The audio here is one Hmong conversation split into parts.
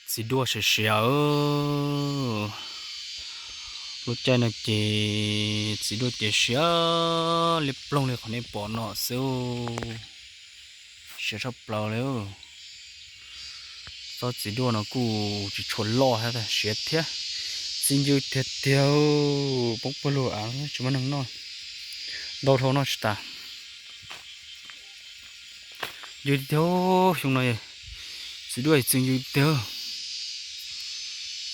Txiv duaj siav siav. Lub caij no ces txiv duaj ces siav liab ploog li qhov nej pom no xwb. Siav tshaj plaws li. Tsob txiv duaj no kuj tsis tshua loj thiab, siav thiab. Txi ncw tiag tiag. Poob puag lug av tsis muaj neeg noj. Ntau dhau noj tsis tas. Ncw tiag tiag. Xyoo no txiv duaj txi ncw tiag.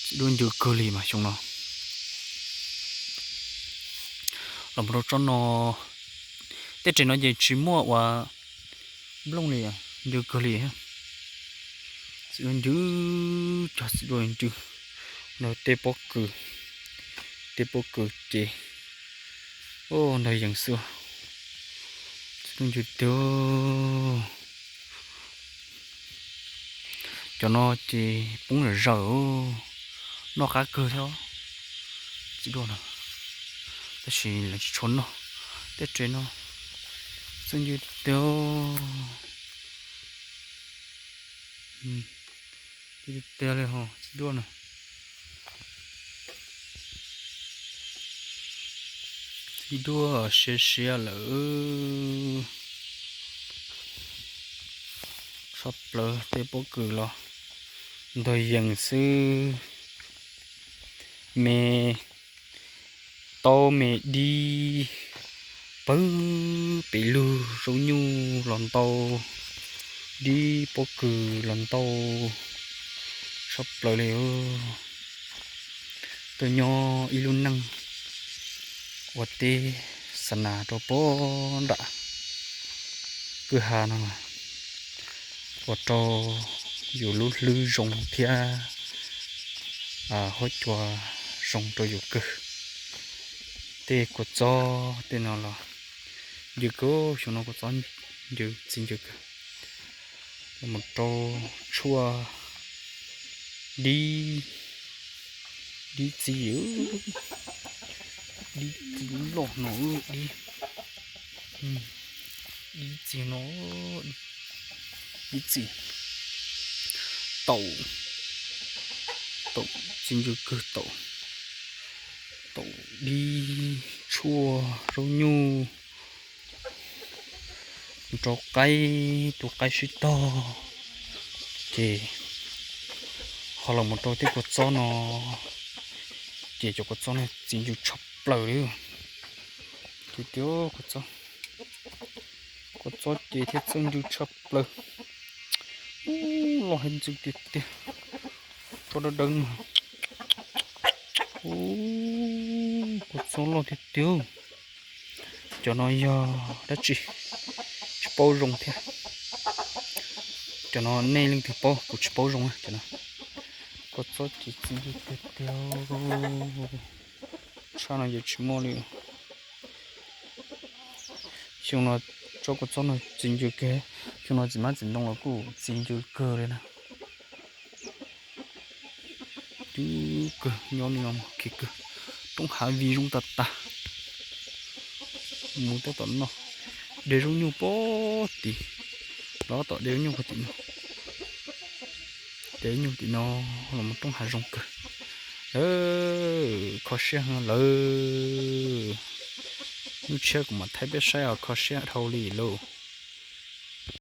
Txiv duaj ncw kawg li mas xyoo no. Los mus rau tsob no, tej tsev no ces tsis muaj ua nplooj li, ncw kawg li. Txiv duaj ncw, cog txiv duaj ncw. Nrog tej pob kws, tej pob kws ces, o, ntog yees xwb. Txiv duaj ncw tiag. Cov no ces poob zawm zawm, noj qab kawg thiab txiv duaj no, tab sis lawv tsis tshua noj. Tej tsev no txi ncw tiag. Tiag li ho txiv duaj no. Txiv duaj siav siav lawm. Tshaj plaws tej pob kws los ntog yees xwb. Me taub me dib pawg pes lug, zaub nyuj los ntau, dib pob kws los ntau, tshaj plaws li. Tuaj nyob ib lub neej ua teb xa nas rau puag nram kwj ha no, ua rau yus lub hlwb zoo thiab huab cua zoo rau yus kawg. Tej kua txob tej no los ncw kawg, xyoo no kua txob ncw txi ncw kawg. Los mus rau tshuaj dib, dib txiv, dib txiv loj no, dib, dib txiv no, dib txiv, taum, taum txi ncw kawg, taum, taum dib, tshuaj, zaub nyuj, rau qaib, tu qaib sib tog. Ces ho los mus rau tej kua txob no, ces cov kua txob no txi ncw tshaj plaws li. Ces tias kua txob, kua txob ces thiaj txawj ncw tshaj plaws. Ub, loj heev ntxwv tiag tiag. Tsob dawb dawb no. Ub, kua txob loj tiag tiag. Cov no yog dab tsi? Tsis paub zoo thiab. Cov no nej leej twg paub, kuv tsis paub zoo cov no. Kua txob ces txi ncw tiag tiag. Tshaj no ces tsis muaj li. Xyoo no tsob kua txob no txi ncw kawg, xyoo no txiv hmab txiv ntoo los kuj txi ncw kawg li na. Twb kawg nyob li no khi kawg, roob hav vig zoo tas tas. Mus tab tom noj, de zaub nyuj puag tim, los tom de zaub nyuj puag tim no. De zaub nyuj tim no los mus roob hav zoo kawg. Lawv kho siab heev lawm. Hnub tshiab kuv mam thaij peb saib os, kho siab dhau li lauj.